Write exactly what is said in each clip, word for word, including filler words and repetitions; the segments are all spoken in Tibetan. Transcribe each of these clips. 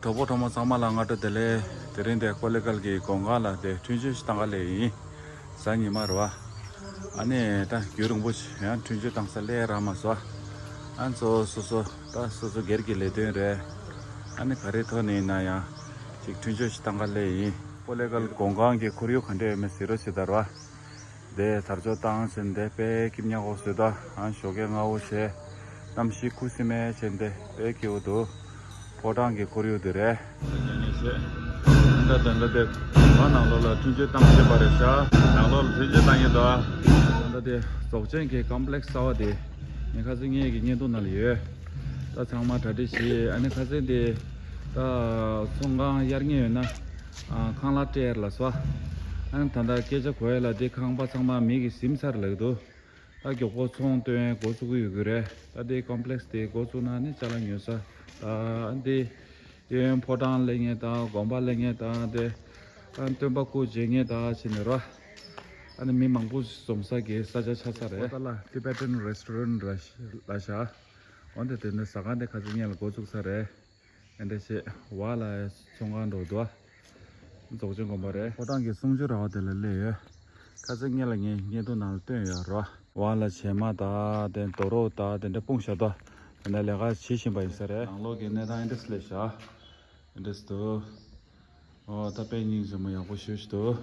གྲོགས་པོ་གྲོགས་མོ་ཚང་མ་ལ་སྔ་དྲོ་བདེ་ལེགས། དེ་རིང་དེ་ཀོ་ལེ་གལ་གྱི་གོང་ཁང་ལ་དེ་འཕྲིན་བཅོལ་ཞིག་བཏང་ག་སླེབས་ཡིན། གཟའ་ཉི་མ་རེད་བ། ཨ་ནི་ད་རྒྱུན་རིང་པོ་ཞིག་ཡང་འཕྲིན་བཅོལ་བཏང་ས་སླེབས་རག་མ་སོང་། ཨ་ནི་སོ་སོ་སོ་ད་སོ་སོ་སྒེར་གྱི་ལས་དོན་རེད། ཨ་ནི་ག་རེ་ཐོག་ནས་ཡིན་ན་ཡང་ཅིག་འཕྲིན་བཅོལ་ཞིག་བཏང་ག་སླེབས་ཡིན། ཀོ་ལེ་གལ་གོང་ཁང་གི་ཁོར་ཡུག་ག་འདྲ་ཡོད་མེད་གཟིགས་རོགས་བྱེད་ད་རེད་བ། དེ་དར་ལྕོག་བཏང་ཟིན་དེ་དཔེ་སྐྱིད་ཉག་གོ་བཟོས་ད། ཨ་ཞོགས་ཀས་སྔ་བོ་བྱས། གནམ་གཤིས་ཁུ་སིམ་མེ་བྱས་དེ་དཔེ་སྐྱིད་པོ་འདུག་ཕོ་བྲང་གི་ཁོར་ཡུག་འདི་རེད། ད་ད་ལྟ་དེ་མ་ནང་ལོགས་ལ་འཕྲིན་བཅོལ་བཏང་བཞིན་པ་རེད་ཤག་ནང་ལོགས་ལ་འཕྲིན་བཅོལ་བཏང་ཡོད་དོ། ད་ལྟ་དེ་རྫོགས་ཆེན་གྱི་ཀམ་པ་ལེགས་གསར་པ་དེ་ངས་ཁ་སང་ངེད་ཀྱི་བརྙན་ཐུང་ནང་ལ་ཡོད། ད་ཚང་མ་གྲ་སྒྲིག་བྱེད། ཨ་ནི་ཁ་སང་དེ་ད་ཚོང་ཁང་གཡར་མཁན་ཡོད་ན་ཨ་ཁང་གླ་སྤྲད་ལབ་སོང་། ཨ་ནི་ད་ལྟ་སྐད་ཆ་གོ་ཡ་ལ་དེ་ཁང་པ་ཚང་མ་མི་གིས་ཟིན་ཚར་ལབ་ཀྱི་འདུག་ད་མགྱོགས་པོ་ཚོང་བཏོན་འགོ་བཙུགས་ཀྱི་ཡོད་ཀྱི་རེད། ད་དེ་ཀམ་པ་ལེགས་དེ་འགོ་བཙུགས་ན་ནི་ཅ་ལག་ཉོ་ས། ད་དེ་གཡས་གཡོན་ཕོ་བྲང་སླེབས་མཁན་དང་དགོན་པ་སླེབས་མཁན་དང་དེ་ཨ་སྟོན་པ་སྐུ་མཇལ་མཁན་དང་བྱས་ནས་རོ། ཨ་ནི་མི་མང་པོ་འཛོམས་ས་གི་ས་ཆ་ཆགས་ས་རེད། ད་ལ་Tibetan Restaurant་ར་ལ་ཤག་འོན་ཏེ་དེ་ནི་ཟ་ཁང་དེ་ཁ་སང་སྔོན་ལ་འགོ་བཙུགས་ས་རེད། ཨེ་འདྲ་བྱས་བ་ལ་ཚོང་ཁང་འགྲོ་འདུག་རྫོགས་ཆེན་དགོན་པ་རེད། ཕོ་བྲང་གི་གསུང་ཆོས་ར་བ་དེ་ལ་སླེབས་ཡོད། ཁ་སང་སྔོན་ལ་ངས་བརྙན་ཐུང་ནང་ལ་བཏོན་ཡོད་རོ། བ་ལ་བྱེ་མ་དང་དེ་རྡོ་རོག་དང་དེ་འདྲ་སྤུངས་བཞག་འདུག་དེ་འདྲ་ལས་ཀ་བྱེད་བཞིན་པ་ཡིན་ས་རེད། ནང་ལོགས་ཀྱི་གནས་སྟངས་ཨེ་འདྲ་སླེབས་ཤག་ཨེ་འདྲ་འདུག་ཨོ་ད་དཔེ་སྙིང་རྗེ་མོ་ཡག་པོ་ཞེ་པོ་ཅིག་འདུག་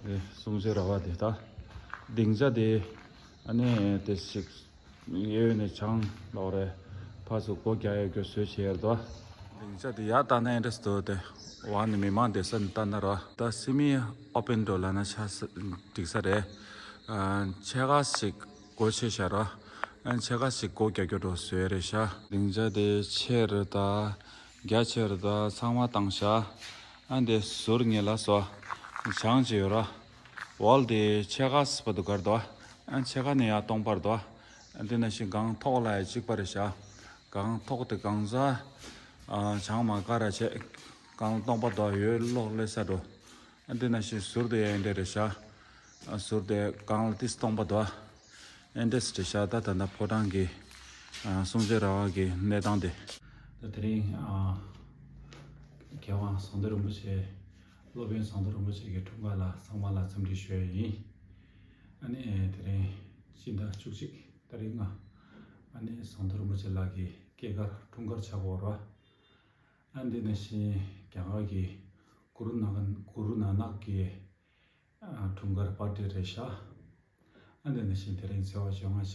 དེ་གསུང་ཆོས་ར་བ་དེ་ད་སྡིངས་ཆ་དེ་ཨ་ནི་དེ་ཞིག་གཡས་གཡོན་ནས་བྱང་ལོག་རེད། ཕར་ཚུར་སྒོ་རྒྱག་ཡག་གི་བཟོས་བྱས་ཡོད་དོ། སྡིངས་ཆ་དེ་ཡར་ལྟ་ན་ཨེ་འདྲ་འདུག་དེ་འོག་ནས་མི་མང་བསྡད་ས་ནས་ལྟ་ན་རོ། ད་སེ་མི་ཨོ་པན་འགྲོ་ལབ་ན་ཆ་ས་འགྲིག་ས་རེད། ཨ་ཕྱེད་ཀ་ཞིག་སྒོ་ཕྱེ་བཞག་རོ། ཨ་ཕྱེད་ཀ་ཞིག་སྒོ་རྒྱག་རྒྱུ་འདྲ་བཟོས་རེད་ཤག་སྡིངས་ཆ་དེ་ཆེ་རུ་དང་རྒྱ་ཆེ་རུ་དང་ཚང་མ་བཏང་བཞག་ཨ་འདི་ཟུར་ངེས་ལ་སོ། བྱང་ཅིག་ཡོད་ར། ཝོལ་དེ་ཕྱེད་ཀ་ཙམ་འདུག་གར་འདུག་ཨ་ཕྱེད་ཀ་ནས་ཡར་སྟོང་པར་འདུག་ཨ་འདི་ནང་བཞིན་སྒང་ཐོག་ལ་ཡང་གཅིག་པ་རེད་ཤག་སྒང་ཐོག་དེ་སྒང་ཚང་ཨ་བྱང་མ་དཀར་ར་བྱས། སྒང་སྟོང་པ་འདུག་ཡོད་ལོག་སླེབས་ས་འགྲོ། ཨ་འདི་ནང་བཞིན་ཟུར་དུ་ཡང་འདི་རེད་ཤག་ཨ་ཟུར་དེ་སྒང་ལ་ཏིས་སྟོང་པ་འདུག་ཨ་འདི་སི་རེད་ཤག་ད་ད་ལྟ་ཕོ་བྲང་གི་ཨ་གསུང་ཆོས་ར་བ་གི་གནས་སྟངས་དེ། ད་དེ་རིང་ཨ་མཁས་དབང་ཟམ་གདོང་རིན་པོ་ཆེ། སློབ་དཔོན་ཟམ་གདོང་རིན་པོ་ཆེ་གི་འཁྲུངས་སྐར་ལ་ཚང་མ་ལ་འཚམས་འདྲི་ཞུ་ཡ་ཡིན། ཨ་ནི་དེ་རིང་སྤྱི་ཟླ་བཅུ་གཅིག་ཏ་རིག་ལྔ། ཨ་ནི་ཟམ་གདོང་རིན་པོ་ཆེ་ལགས་ཀྱི་སྐྱེས་སྐར་འཁྲུངས་སྐར་ཆགས་ཡོད་རེད། ཨ་འདི་ནང་བཞིན་རྒྱ་གར་གྱི་གུ་རུ་ནཱ་གུ་རུ་ནཱ་ནག་གི་ཨ་འཁྲུངས་སྐར་པར་ཊི་རེད་ཤག་ཨ་འདི་ནང་བཞིན་དེ་རིང་ཚེས་པ་བཅོ་ལྔ་བྱས།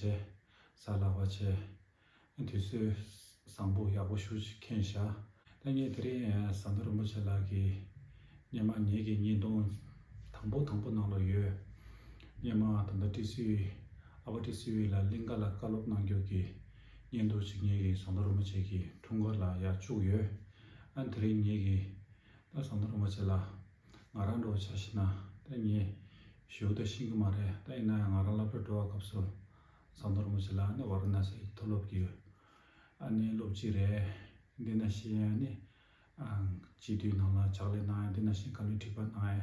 གཟའ་ལྷག་པ་བྱས། དུས་ཚོད་བཟང་པོ་ཡག་པོ་ཞེ་པོ་ཅིག་ཁེལ་ཤག་ད་ངས་དེ་རིང་ཟམ་གདོང་རིན་པོ་ཆེ་ལགས་ཀྱི་སྔོན་མ་ངེད་ཀྱི་བརྙན་ཐུང་དང་པོ་དང་པོ་ནང་ལ་ཡོད། སྔོན་མ་ད་ལྟ་ཊི་སི་ཝི་ཨ་ཕ་ཊི་སི་ཝི་ལ་གླིང་ག་ལ་བཀའ་སློབ་གནང་རྒྱུ་གི་བརྙན་ཐུང་ཅིག་ངེད་ཀྱི་ཟམ་གདོང་རིན་པོ་ཆེ་གི་འཁྲུངས་སྐར་ལ་ཡར་བཅུག་ཡོད། ཨ་དེ་རིང་ངེད་ཀྱི་ད་ཟམ་གདོང་རིན་པོ་ཆེ་ལགས། ང་རང་འདྲ་བོ་ཆ་བཞག་ན་ད་ངས་ཞེ་པོ་ད་ཤེས་ཀྱི་མ་རེད། ད་ཡིན་ན་ཡང་ང་རང་སློབ་གྲྭ་འགྲོ་བའི་སྐབས་སུ་ཟམ་གདོང་རིན་པོ་ཆེ་ལགས་ནི་ཝཱ་ར་ཎ་སིའི་མཐོ་སློབ་ཀྱི་ཨ་ནི་སློབ་སྤྱི་རེད། འདི་ནང་བཞིན་ཨ་ནི་ཨ་སྤྱི་འཐུས་ནང་ལ་ཕྱག་ལས་གནང་ཡ། འདི་ནང་བཞིན་བཀའ་བློན་ཁྲི་པ་གནང་ཡ།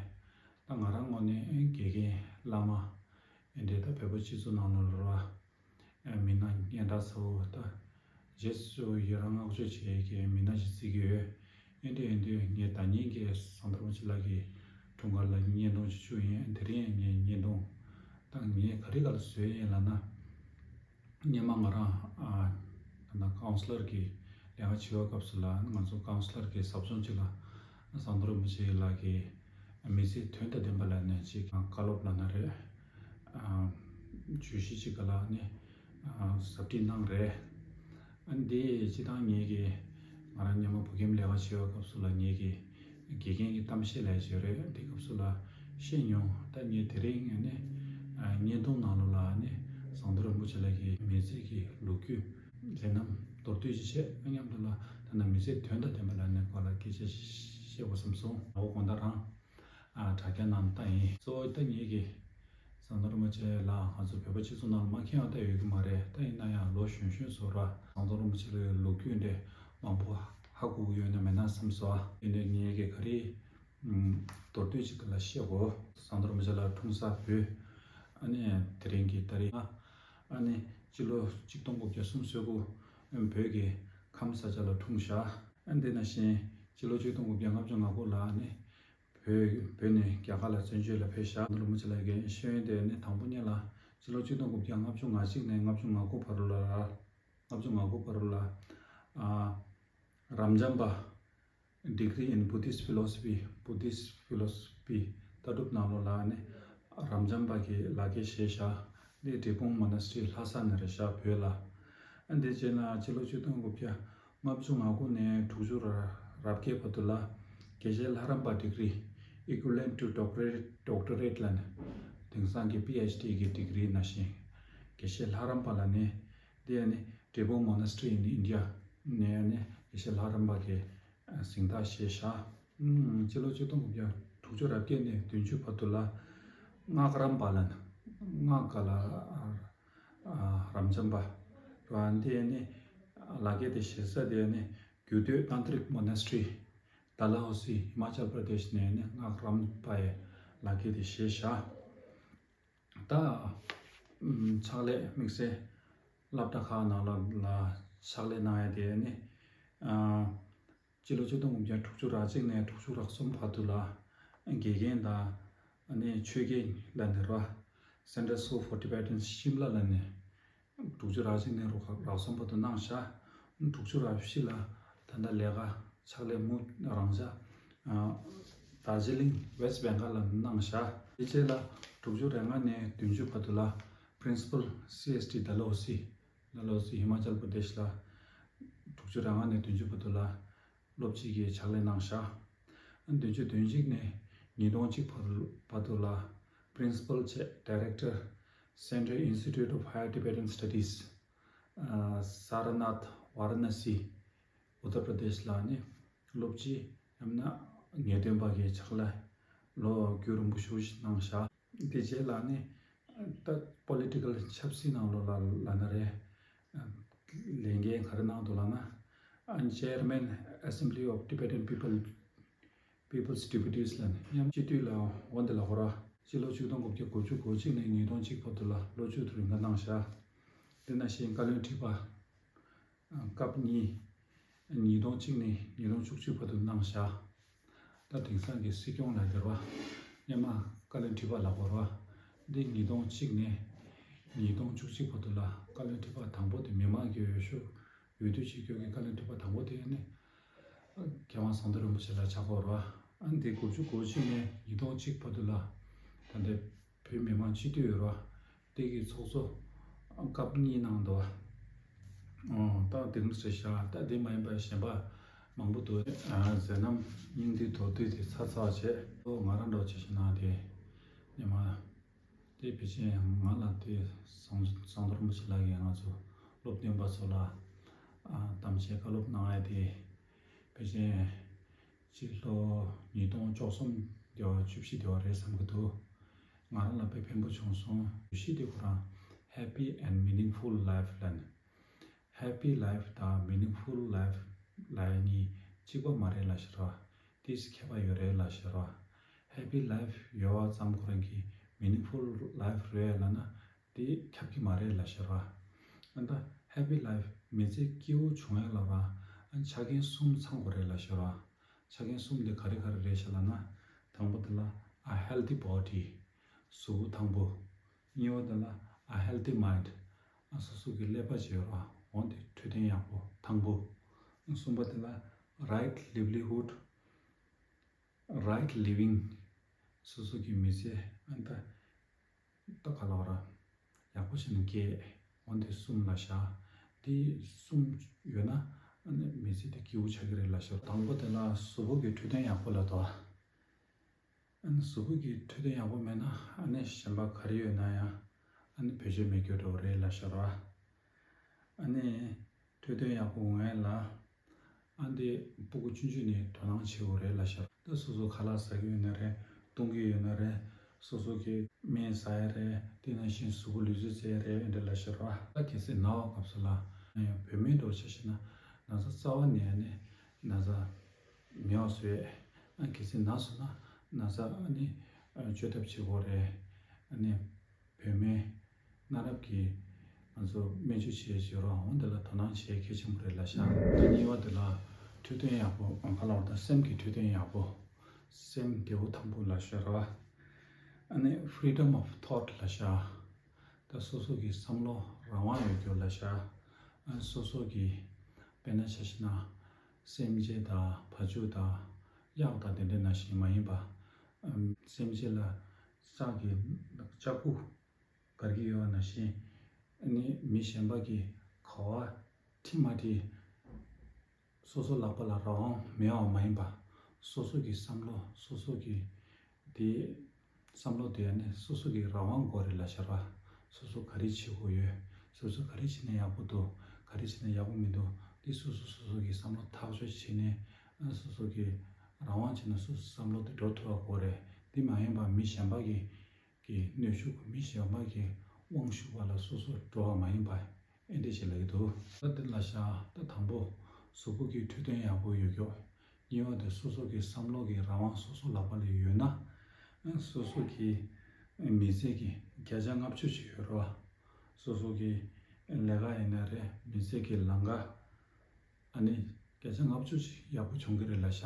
ད་ང་རང་ངོས་ནས་ཨ་དགེ་རྒན་བླ་མ་ཨེ་འདྲས་ད་བོད་པ་སྤྱི་ཚོགས་ནང་ལོགས་ལ་ར་ཨ་མི་སྣ་སྙན་གྲགས་ཚ་བོ་ད་རྗེས་སུ་ཡི་རང་བསྔགས་བརྗོད་བྱེད་ཀྱི་མི་སྣ་ཞིག་བརྩི་གི་ཡོད། ཨེ་འདྲས་ཨེ་འདྲས་ངས་ད་ཉིན་གྱི་ཟམ་གདོང་རིན་པོ་ཆེ་ལགས་ཀྱི་འཁྲུངས་སྐར་ལ་བརྙན་ཐུང་ཅིག་བཅུག་ཡིན། དེ་རིང་ངས་བརྙན་ཐུང་ད་ངས་ག་རེ་ག་ལ་བཟོས་ཡིན་ལབ་ན། སྔོན་མ་ང་རང་ཨ་ད་ན་ཀའུན་སི་ལར་གྱི་ལས་ཀ་བྱེད་པའི་སྐབས་སུ་ལ་ང་ཚོ་ཀའུན་སི་ལར་གྱི་ཟབ་སྦྱོང་ཅིག་ལ་ཟམ་གདོང་རིན་པོ་ཆེ་ལགས་ཀྱི་མི་ཚེའི་དོན་དང་ལྡན་པ་ལབ་ནས་ཅིག་བཀའ་སློབ་ལབ་ན་རེད། ཨ་བརྗོད་གཞི་ཅིག་ག་ལ་ནི་ཨ་ཟབ་ཁྲིད་གནང་རེད། ཨ་འདི་སྤྱི་བཏང་ངེད་ཀྱི་ང་རང་སྔོན་མ་བོད་ཁྱིམ་ལས་ཀ་བྱེད་པའི་སྐབས་སུ་ལ་ངེད་ཀྱི་དགེ་རྒན་གྱི་གཏམ་བཤད་ལས་བྱེད་རེད། དེ་སྐབས་སུ་ལ་བཤད་མྱོང་། ད་ངས་དེ་རིང་ནི་ཨ་བརྙན་ཐུང་ནང་ལོགས་ལ་ནི་ཟམ་གདོང་རིན་པོ་ཆེ་ལགས་ཀྱི་མི་ཚེ་གི་ལོ་རྒྱུས་མཛད་རྣམ་མདོར་བསྡུས་ཅིག་བཤད། ཨ་མཉམ་དུ་ལ་ད་ནི་མི་ཚེ་དོན་དང་ལྡན་པ་ལ་ནི་སྐོར་ལ་སྐད་ཆ་བཤད་དགོས་བསམ་སོང་། ཨ་འོ་དགོང་དག་རང་ཨ་དྲ་རྒྱ་ནང་ལྟ་ཡིན། གཙོ་བོ་ད་ངེད་ཀྱི་ཟམ་གདོང་རིན་པོ་ཆེ་ལགས་ང་ཚོ་བོད་པ་སྤྱི་ཚོགས་ནང་ལ་མ་མཁྱེན་པ་ད་ཡོད་ཀྱི་མ་རེད། ད་ཡིན་ན་ཡང་ལོ་གཞོན་གཞོན་ཚོ་ར་ཟམ་གདོང་རིན་པོ་ཆེ་ལགས་ལོ་རྒྱུས་འདྲ་མང་པོ་ཧ་གོ་གི་ཡོད་ན་མེད་ན་བསམ་སོང་། ཨ་ཡིན་ནའི་ངེད་ཀྱི་ག་རེ་མདོར་བསྡུས་ཅིག་ལ་བཤད་དགོས། ཟམ་གདོང་རིན་པོ་ཆེ་ལགས་འཁྲུངས་ས་བོད་ཨ་ནི་དེ་རིང་གི་ཏ་རིག་ཨ་ནི་སྤྱི་ལོ་གཅིག་སྟོང་དགུ་བརྒྱ་སུམ་ཅུ་སོ་དགུ་བོད་ཀྱི་ཁམས་ས་ཆ་ལ་འཁྲུངས་ཤག་ཨ་འདི་ནང་བཞིན་སྤྱི་ལོ་ཆིག་སྟོང་དགུ་བརྒྱ་ལྔ་བཅུ་ང་དགུ་ལ་ནི་བོད་བོད་ནས་རྒྱ་གར་ལ་བཙན་བྱོལ་ལ་ཕེབས་ཤག་རིན་པོ་ཆེ་ལགས་ཀྱི་ཤེས་ཡོན་དེ་ནི་དང་པོ་ཉིད་ལ་སྤྱི་ལོ་ཆིག་སྟོང་དགུ་བརྒྱ་ལྔ་བཅུ་ང་གཅིག་ནས་ལྔ་བཅུ་ང་དགུ་བར་ལ་ལྔ་བཅུ་ང་དགུ་བར་ལ་ཨ་རབ་འབྱམས་པ། Degree in Buddhist Philosophy, Buddhist Philosophy ལྟ་གྲུབ་ནང་ལོགས་ལ་ནི་རབ་འབྱམས་པ་གི་ལག་ཁྱེར་བཞེས་ཤག་འདི་འབྲས་སྤུངས་Monastery ལྷ་ས་ནས་རེད་ཤག་བོད་ལ། ཨ་འདི་རྗེས་ལ་སྤྱི་ལོ་ཆིག་སྟོང་དགུ་བརྒྱ་ལྔ་བཅུ་ང་དགུ་ནས་དྲུག་ཅུ་ར་རབ་བརྒྱད་བར་དུ་ལ་དགེ་བཤེས་ལྷ་རམས་པ་degree equivalent to doctorate doctorate ལ་ནི་དེང་སང་གི་པི་ཨེཆ་ཌི་གི་degree ནང་བཞིན་དགེ་བཤེས་ལྷ་རམས་པ་ལ་ནི་འདི་ཡང་ནི་འབྲས་སྤུངས་Monastery in India ནས་ནི་དགེ་བཤེས་ལྷ་རམས་པ་གི་གཟེངས་རྟགས་བཞེས་ཤག་སྤྱི་ལོ་ཆིག་སྟོང་དགུ་བརྒྱ་དྲུག་ཅུ་རེ་བརྒྱད་ནས་བདུན་ཅུ་བར་དུ་ལ་སྔགས་རམས་པ་ལ་ནི་སྔགས་ཀ་ལ་རབ་འབྱམས་པ་རེད་བ། འདི་ནི་ལག་ཁྱེར་དེ་བཞེས་ས་དེ་ནི་རྒྱུད་སྟོད་Tantric Monastery Dalhousie Himachal Pradesh ནས་ནི་སྔགས་རམས་པ་ཡི་ལག་ཁྱེར་དེ་བཞེས་ཤག་ད་ཕྱག་ལས་དམིགས་བསལ་སློབ་གྲྭ་ཁག་ནང་ལ་ལ་ཕྱག་ལས་གནང་ཡ་དེ་ནི་སྤྱི་ལོ་ཆིག་སྟོང་དགུ་བརྒྱ་དྲུག་ཅུ་རེ་གཅིག་ནས་དྲུག་ཅུ་རེ་གསུམ་བར་དུ་ལ་དགེ་རྒན་དང་ནི་ཆོས་དགེ་ལ་ནི་ར་Central School for Tibetan Shimla ལ་ནི་དྲུག་ཅུ་རེ་གཅིག་ནས་རེ་གསུམ་བར་དུ་གནང་ཤག་དྲུག་ཅུ་རེ་བཞི་ལ་ད་ལྟ་ལས་ཀ་ཕྱག་ལས་མུ་རང་ཤག་དར་ཇི་ལིང་West Bengal ལ་གནང་ཤག་དེ་རྗེས་ལ་དྲུག་ཅུ་རེ་ལྔ་ནས་བདུན་ཅུ་བར་དུ་ལ་Principal C S T Dalhousie Dalhousie Himachal Pradesh ལ་དྲུག་ཅུ་རེ་ལྔ་ནས་བདུན་ཅུ་བར་དུ་ལ་སློབ་སྤྱི་གི་ཕྱག་ལས་གནང་ཤག་བདུན་ཅུ་དོན་གཅིག་ནས་ཉིས་སྟོང་གཅིག་བར་བར་དུ་ལ་Principal བྱས་Director Central Institute of Higher Tibetan Studies Sarnath Varanasi Uttar Pradesh ལ་ནི་སློབ་སྤྱི་ཡང་ན་ངེས་སྟོན་པ་གི་ཕྱག་ལས་ལོ་རྒྱུས་རིང་པོ་ཞེ་པོ་ཞིག་གནང་ཤག་དེ་རྗེས་ལ་ནི་ད་Political ཆབ་སྲིད་ནང་ལོགས་ལ་ལ་ན་རེ་ལས་འགན་ག་རེ་གནང་འདུག་ལབ་ན། Chairman Assembly of Tibetan People People's Deputies ལ་ནི་མཉམ་སྤྱི་འཐུས་ལ་འོ་འདི་ལ་ཧོ་ར་སྤྱི་ལོ་ཆིག་སྟོང་དགུ་བརྒྱ་དགུ་ཅུ་གོ་གཅིག་ནས་ཉིས་སྟོང་གཅིག་བར་དུ་ལ་ལོ་བཅུ་དྲུག་རིང་ག་གནང་ཤག་དེ་ནང་བཞིན་བཀའ་བློན་ཁྲི་པ་སྐབས་གཉིས། ཉིས་སྟོང་གཅིག་ནས་ཉིས་སྟོང་བཅུ་གཅིག་བར་དུ་གནང་བཞག་ད་དེང་སང་གི་སྲིད་སྐྱོང་ལ་འདིར་བ་སྔོན་མ་བཀའ་བློན་ཁྲི་པ་ལ་བོར་བ་འདི་ཉིས་སྟོང་གཅིག་ནས་ཉིས་སྟོང་བཅུ་གཅིག་བར་དུ་ལ་བཀའ་བློན་ཁྲི་པ་དང་པོ་དེ་མི་མང་གི་འོས་ཤོག་འོས་བསྡུ་བྱེད་རྒྱུ་གི་བཀའ་བློན་ཁྲི་པ་དང་པོ་དེ་ནི་མཁས་དབང་ཟམ་གདོང་རིན་པོ་ཆེ་ལ་ཆགས་བོར་བ། ཨ་འདི་དགུ་བཅུ་གོ་གཅིག་ནས་ཉིས་སྟོང་གཅིག་བར་དུ་ལ་ད་ལྟའི་བོད་མི་མང་སྤྱི་འཐུས་འོས་རོགས་དེ་གི་ཚོགས་གཙོ་སྐབས་གཉིས་གནང་འདུག་ཨོ་ད་དེ་མོ་ཟེར་ཤག་ད་དེ་མ་ཡིན་པ་གཞན་པ་མང་པོ་འདུག་ཨ་མཛད་རྣམ་སྙིང་བསྡུས་མདོར་བསྡུས་དེ་ཚར་ཚར་བྱས་ཨོ་ང་རང་འདྲ་བོ་བྱས་ཤིག་གནང་དེ་ནས་མ་དེ་ཕལ་ཆེར་ང་ལ་དེ་ཟམ་ཟམ་གདོང་རིན་པོ་ཆེ་ལགས་ཀྱིས་ང་ཚོ་སློབ་སྟོན་པ་ཚོ་ལ་ཨ་གཏམ་བཤད་བཀའ་སློབ་གནང་ཡ་དེ་ཕལ་ཆེར་སྤྱི་ལོ་ཉིས་སྟོང་བཅུ་གསུམ་དེ་བ་བཅུ་བཞི་དེ་བ་རེད་བསམ་གྱི་འདུག་ང་རང་ལ་དཔེ་ཕན་པོ་བྱུང་སོང་། བཅུ་བཞི་དེ་ཁོ་རང་Happy and Meaningful Life ལབ་ནས། Happy Life དང་Meaningful Life ལབ་ཡ་གཉིས་གཅིག་པ་མ་རེད་ལབ་ཤེས་རོགས། དེས་ཁྱད་པར་ཡོད་རེད་ལབ་ཤེས་རོགས། Happy Life ཡོད་པ་ཙམ་ཁོ་རང་གི་Meaningful Life རེད་ལབ་ན་དེ་ཁྱབ་ཀྱི་མ་རེད་ལབ་ཤེས་རོགས། ཨ་ད་Happy Life མི་ཚེ་སྐྱིད་པོ་བྱུང་ཡ་ལ་ར་ཨ་ཆ་རྐྱེན་གསུམ་ཚང་དགོས་རེད་ལབ་ཤེས་རོགས། ཆ་རྐྱེན་གསུམ་དེ་ག་རེ་ག་རེ་རེད་ཤག་ལབ་ན། དང་པོ་དེ་ལ་a healthy body གཟུགས་པོ་ཐང་པོ། གཉིས་པ་དེ་ལ་a healthy mind སོ་སོ་གི་ཀླད་པ་བྱེད་རོགས་འོན་ཏེ་འཕྲོད་བསྟེན་ཡག་པོ་ཐང་པོ། གསུམ་པ་དེ་ལ་right livelihood right living སོ་སོ་གི་མི་ཚེ་ཨ་ད། ད་ག་ལ་བ་ར། ཡག་པོ་བྱས་ནས་སྐྱེས། འོན་ཏེ་གསུམ་ལ་བཞག་འདི་གསུམ་ཡོད་ན་ཨ་ནི་མི་ཚེ་འདི་སྐྱིད་པོ་ཆགས་ཀྱི་རེད་ལབ་ཤོག་དང་པོ་དེ་ལ་གཟུགས་པོ་གི་འཕྲོད་བསྟེན་ཡག་པོ་ལབ་དོ། ཨ་ནི་གཟུགས་པོ་གི་འཕྲོད་བསྟེན་ཡག་པོ་མེད་ན་ཨ་ནི་གཞན་པ་ག་རེ་ཡོད་ན་ཡང་ཨ་ནི་བེད་སྤྱོད་མེད་རྒྱུ་འགྲོ་གི་རེད་ལབ་ཤོག་ར། ཨ་ནི་འཕྲོད་བསྟེན་ཡག་པོ་ངན་ལ། ཨ་འདི་སྤུ་གུ་ཆུང་ཆུང་ནས་དོ་སྣང་བྱེད་དགོས་རེད་ལབ་ཤག་ད་སོ་སོ་ཁ་ལག་ཟ་གི་ཡོད་ན་རེད། བཏུང་གི་ཡོད་ན་རེད། སོ་སོ་གི་སྨན་ཟ་ཡ་རེད། དེ་ནང་བཞིན་གཟུགས་པོ་ལུས་རྩལ་རྩེ་ཡ་རེད་འདྲ་ལབ་ཤག་ར། ད་གལ་སྲིད་ན་བ་སྐབས་སུ་ལ་ཡང་བོད་སྨན་འདྲ་བོ་ཆ་བཞག་ན་ན་ཚ་རྩ་བ་ནས་ནི་ན་ཚ་མེད་པ་བཟོ་ཡས། ཨ་གལ་སྲིད་ན་སོང་ན་ན་ཚ་ཨ་ནི་བཅོས་ཐབས་བྱེད་དགོས་རེད། ཨ་ནི། བོད་སྨན་གནའ་རབས་ཀྱི་ང་ཚོ་སྨན་བཅོས་བྱེད་བྱེད་རོགས་འོང་དེ་ལ་དོ་སྣང་བྱེད་གལ་ཆེན་པོ་རེད་ལབ་ཤག་ད་གཉིས་པ་དེ་ལ་འཕྲོད་ འཕྲོད་བསྟེན་ཡག་པོ་གང་ག་ལ་བར་དུ་སེམས་ཀྱི་འཕྲོད་བསྟེན་ཡག་པོ། སེམས་བདེ་བོ་ཐང་པོ་ལ་ཤར་བ། ཨ་ནི་freedom of thought ལ་ཤར། ད་སོ་སོ་གི་བསམ་བློ་རང་དབང་ཡོད་རྒྱུ་ལ་ཤར། ཨ་སོ་སོ་གི་དཔེར་ན་ཆ་བཞག་ན་སེམས་ཅན་དང་བ་ཕྱུགས་དང་གཡག་དང་དེ་འདྲ་ནང་བཞིན་མ་ཡིན་པ། ཨ་སེམས་ཅན་ལ་ལྕགས་ཀྱི་ལྕགས་ཁུ་བར་གྱི་ཡོད་པ་ནང་བཞིན། ཨ་ནི་མི་གཞན་པ་གི་ག་བ་ཁྲིད་མ་ཁྲིད། སོ་སོ་ལག་པ་ལ་རང་དབང་མེད་པ་མ་ཡིན་པ། སོ་སོ་གི་བསམ་བློ་སོ་སོ་གི་དེ་བསམ་བློ་དེ་ནི་སོ་སོ་གི་རང་དབང་སྒོ་རེད་ལ་ཤར་བ། སོ་སོ་ག་རེ་བྱེད་དགོས་ཡོད། སོ་སོ་ག་རེ་བྱས་ན་ཡག་པོ་འདུག་ག་རེ་བྱས་ན་ཡག་པོ་མི་འདུག་འདི་སོ་སོ་སོ་སོ་གི་བསམ་བློ་ཐག་གཅོད་བྱས་ནས། ཨ་སོ་སོ་གི་རང་དབང་བྱས་ན་སོ་སོ་བསམ་བློ་དེ་འགྲོ་ཐུབ་པ་དགོས་རེད། འདི་མ་ཡིན་པ་མི་གཞན་པ་གི་གི་གནོན་ཤུགས། མི་གཞན་པ་གི་དབང་ཤུགས་པ་ལ་སོ་སོ་འགྲོ་བ་མ་ཡིན་པ། ཨེ་འདྲ་ཞིག་ལ་ཡོད་དོ། ད་དེ་ལ་བཞག་ད་དང་པོ་གཟུགས་པོ་གི་འཕྲོད་བསྟེན་ཡག་པོ་ཡོད་རྒྱུ། གཉིས་པ་དེ་སོ་སོ་གི་བསམ་བློ་གི་རང་དབང་སོ་སོ་ལག་པ་ལ་ཡོད་ན། སོ་སོ་གི་མི་ཚེ་གི་བརྒྱ་ཆ་ལྔ་བཅུ་ཅིག་ཡོད་རེད་བ། སོ་སོ་གི་ལས་ཀ་ཡིན་ན་རེད། མི་ཚེ་གི་ལམ་ཁ། ཨ་ནི་སྐད་ཆ་ལྔ་བཅུ་ཞིག་ཡག་པོ་བྱུང་གི་རེད་ལ་ཤག་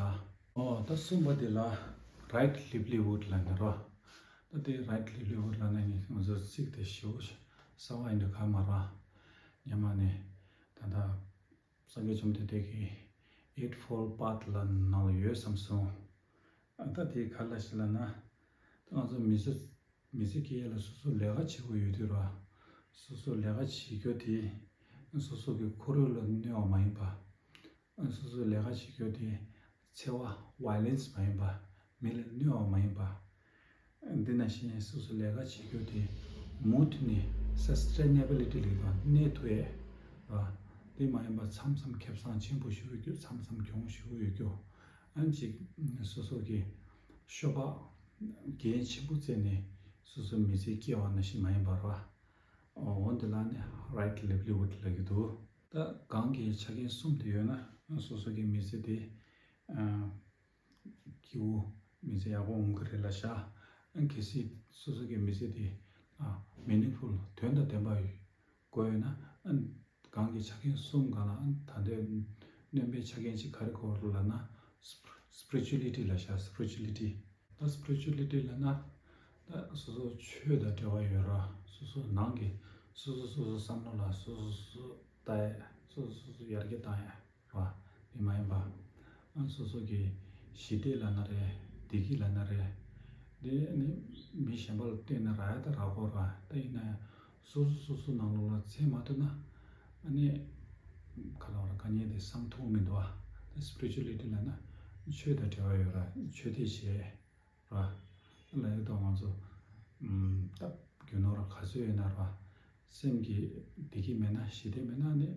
ཨོ་ད་གསུམ་པ་དེ་ལ་right livelihood ལ་ནི་རོ། ད་དེ་right livelihood ལ་ནི་ང་ཚོ་ཚིག་དེ་ཞེ་པོ་གསར་པ་ཡིན་འདུག་ག་མ་ར། སྔོན་མ་ནས་ད་ལྟ་སངས་རྒྱས་བཅོམ་ལྡན་འདས་ཀྱིས་Eightfold Path ལ་ནང་ལ་ཡོད་བསམ་སོང་། ཨ་ད་དེ་ག་ལ་ཞིག་ལ་ན། ད་ང་ཚོ་མི་ཚེ་མི་ཚེ་སྐྱེལ་ཡ་ལ་སོ་སོ་ལས་ཀ་བྱེད་དགོས་ཡོད་དུས་ར། སོ་སོ་ལས་ཀ་བྱེད་རྒྱུ་དེ་སོ་སོ་གི་ཁོར་ཡུག་ལ་གནོད་པ་མ་ཡིན་པ། སོ་སོ་ལས་ཀ་བྱེད་རྒྱུ་དེ་འཚེ་བ་violence མ་ཡིན་པ། མི་ལ་གནོད་པ་མ་ཡིན་པ། འདི་ནང་བཞིན་སོ་སོ་ལས་ཀ་བྱེད་རྒྱུ་དེ་མུ་མཐུད་ནས་sustainability ལ་གནས་ཐུབ་ཡས་ར། དེ་མ་ཡིན་པ་མཚམས་མཚམས་ཁེ་བཟང་ཆེན་པོ་ཞིག་ཡོད་རྒྱུ། མཚམས་མཚམས་གྱོང་ཞིག་ཡོད་རྒྱུ། ཨ་ནི་ཅིག་སོ་སོ་གི་ཤོ་སྦག་འགན་ཆེན་པོ་བཙལ་ནས་སོ་སོའི་མི་ཚེ་སྐྱེལ་བ་ནང་བཞིན་མ་ཡིན་པ་ར། འོ་འདི་ལ་ནི་right livelihood ལབ་ཀྱི་འདུག་ད་གང་གི་ཆ་རྐྱེན་གསུམ་དེ་ཡོད་ན་སོ་སོ་གི་མི་ཚེ་དེ་ཨ་སྐྱིད་པོ་མི་ཚེ་ཡག་པོ་འོང་གི་རེད་ལ་ཤག་ཨ་གལ་སྲིད་སོ་སོ་གི་མི་ཚེ་དེ་ཨ་meaningful དོན་དང་ལྡན་པ་དགོས་ཡོད་ན། ཨ་གང་གི་ཆ་རྐྱེན་གསུམ་གང་ལ་ཨ་ད་ལྟའི་སྣོན་པའི་ཆ་རྐྱེན་གཅིག་ག་རེ་དགོས་རེད་ལབ་ན། spirituality ལབ་ཤག spirituality ད་spirituality ལབ་ན་ད་སོ་སོ་ཆོས་དང་འབྲེལ་བ་ཡོད་ར། སོ་སོ་ནང་གི་སོ་སོ་སོ་སོ་བསམ་བློ་ལ་སོ་སོ་སོ་ལྟ་ཡ། སོ་སོ་སོ་སོ་ཡར་རྒྱས་བཏང་ཡ་ར། དེ་མ་ཡིན་པ། ཨ་སོ་སོ་གི་ཞི་བདེ་ལབ་ན་རེད། བདེ་སྐྱིད་ལབ་ན་རེད། དེ་ནི་མི་གཞན་པ་ལ་བརྟེན་ནས་རག་ཡ་ད་རག་གོ་ར། ད་ཡིན་ན་ཡང་སོ་སོ་སོ་སོ་ནང་ལོགས་ལ་འཚོལ་མ་ཐུབ་ན། ཨ་ནི་ག་ལ་བ་ར་དཀའ་ངལ་དེ་བསམ་ཐུབ་མི་འདུག་ཨ། ད་spirituality ལབ་ན་ཆོས་དང་འབྲེལ་བ་ཡོད་ར། ཆོས་དད་བྱས་ར། ལ་ཡོད་དོ་ང་ཚོ་ཨམ་ད་རྒྱུ་ནོར་ག་ཚོད་ཡོད་ན་ར། སེམས་ཀྱི་བདེ་སྐྱིད་མེད་ན། ཞི་བདེ་མེད་ན་ནི་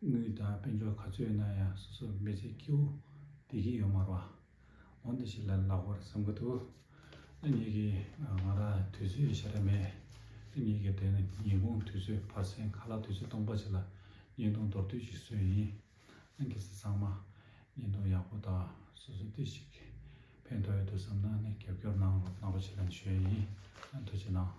དངུལ་དང་དཔལ་འབྱོར་ག་ཚོད་ཡོད་ན་ཡང་སོ་སོ་མི་ཚེ་སྐྱིད་པོ་བདེ་སྐྱིད་ཡོད་མ་རེད་བ། འོ་འདི་ཞིག་ལ་ལག་པར་བསམ་གི་འདུག་ཨ་ངེད་ཀྱི་ང་རང་དུས་ཚོད་ཞེ་དྲག་མེད། ཨ་ངེད་ཀྱི་དེ་ནི་ཉིན་གུང་དུས་ཚོད་བར་གསེང་ཁ་ལག་དུས་ཚོད་སྟོང་པ་ཅིག་ལ་བརྙན་ཐུང་མདོར་བསྡུས་ཅིག་བཟོས་ཡིན། ཨ་གལ་སྲིད་ཚང་མ་བརྙན་ཐུང་ཡག་པོ་དང་སོ་སོ་ཏོག་ཙམ་ཕན་ཐོགས་ཡོད་འདུག་བསམ་ན་ནི་རྒྱབ་སྐྱོར་གནང་རོགས་གནང་རོགས་བྱེད་ལབ་ཞུ་ཡ་ཡིན། ཨ་ཐུགས་རྗེ་གནང་།